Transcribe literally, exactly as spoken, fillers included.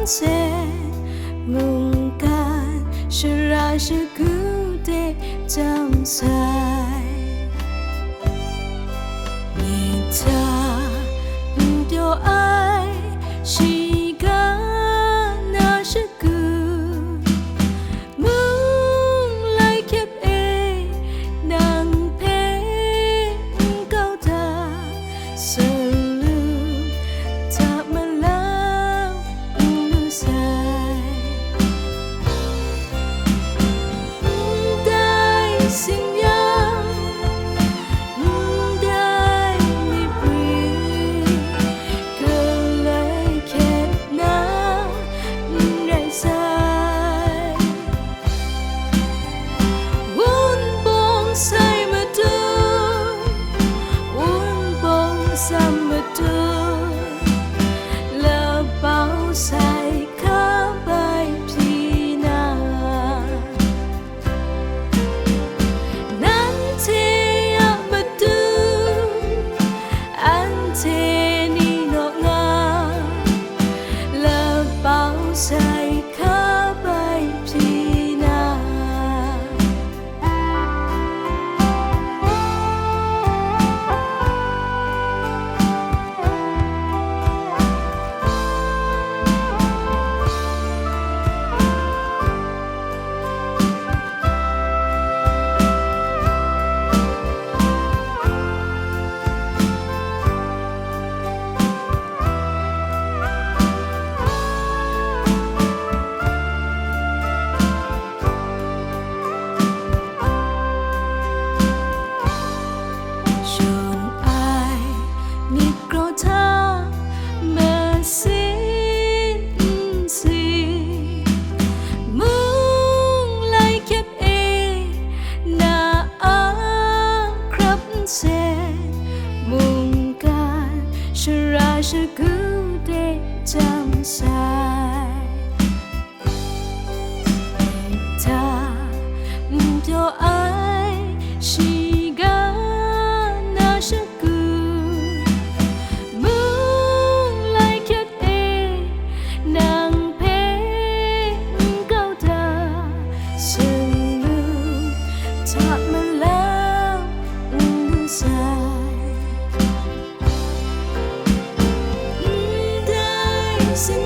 se, mungkan shara shagu de jam sai. Nita n pyaw ai shiga na shagu, mung lai hkyep e nang hpe n kau da, salu hta malau n lu sai. Ndai sin-yang, ndai mipri, galoi hkyep na n rai sai. Wunpawng sai matu, wunpawng sam matu, lapau sai hka bai hpyi na, nanhte a matu, anhte ni naw nga, lapau sai hka bai hpyi na. Shun ai myit kraw hta masin n si, mung lai hkyep e na a hkrap nsen, mungkan shara shagu de jam sai. Nita n pyaw ai shiga na shagu, mung lai hkyep e nang hpe n kau da, salu hta malau n lu sai. Ndai sin